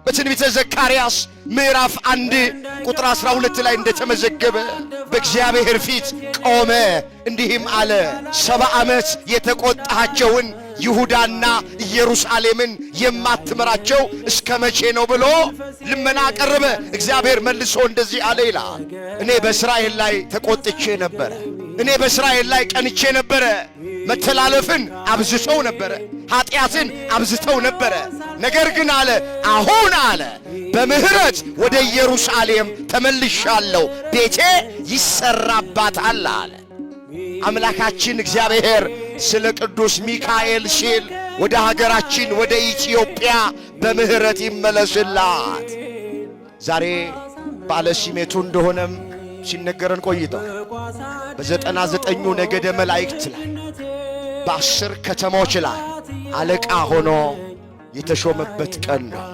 በትንቢተ ዘካርያስ ምዕራፍ 1 ቁጥር 12 ላይ እንደተመዘገበ በእግዚአብሔር ፊት ቆመ፣ እንዲህም አለ፦ 70 ዓመት የተቆጣሃቸውን ይሁዳና ኢየሩሳሌምን የማትምራቸው እስከ መቼ ነው ብሎ ልመና አቀረበ። እግዚአብሔር መልሶ እንደዚህ አለ ይላል፣ እኔ በእስራኤል ላይ ተቆጥቼ ነበረ። እኔ በእስራኤል ላይ ቀንቼ ነበረ። መተላለፍን አብዝተው ነበረ፣ ኃጢአትን አብዝተው ነበረ። ነገር ግን አለ፣ አሁን አለ በምህረት ወደ ኢየሩሳሌም ተመልሻለሁ፣ ቤቴ ይሰራባታል አለ። አምላካችን እግዚአብሔር ስለ ቅዱስ ሚካኤል ሲል ወደ ሀገራችን ወደ ኢትዮጵያ በምህረት ይመለስላት። ዛሬ በዓለ ሲመቱ እንደሆነም ሲነገረን ቆይቷል። በ99ኙ ነገደ መላእክት ላይ፣ በ10 ከተሞች ላይ አለቃ ሆኖ የተሾመበት ቀን ነው።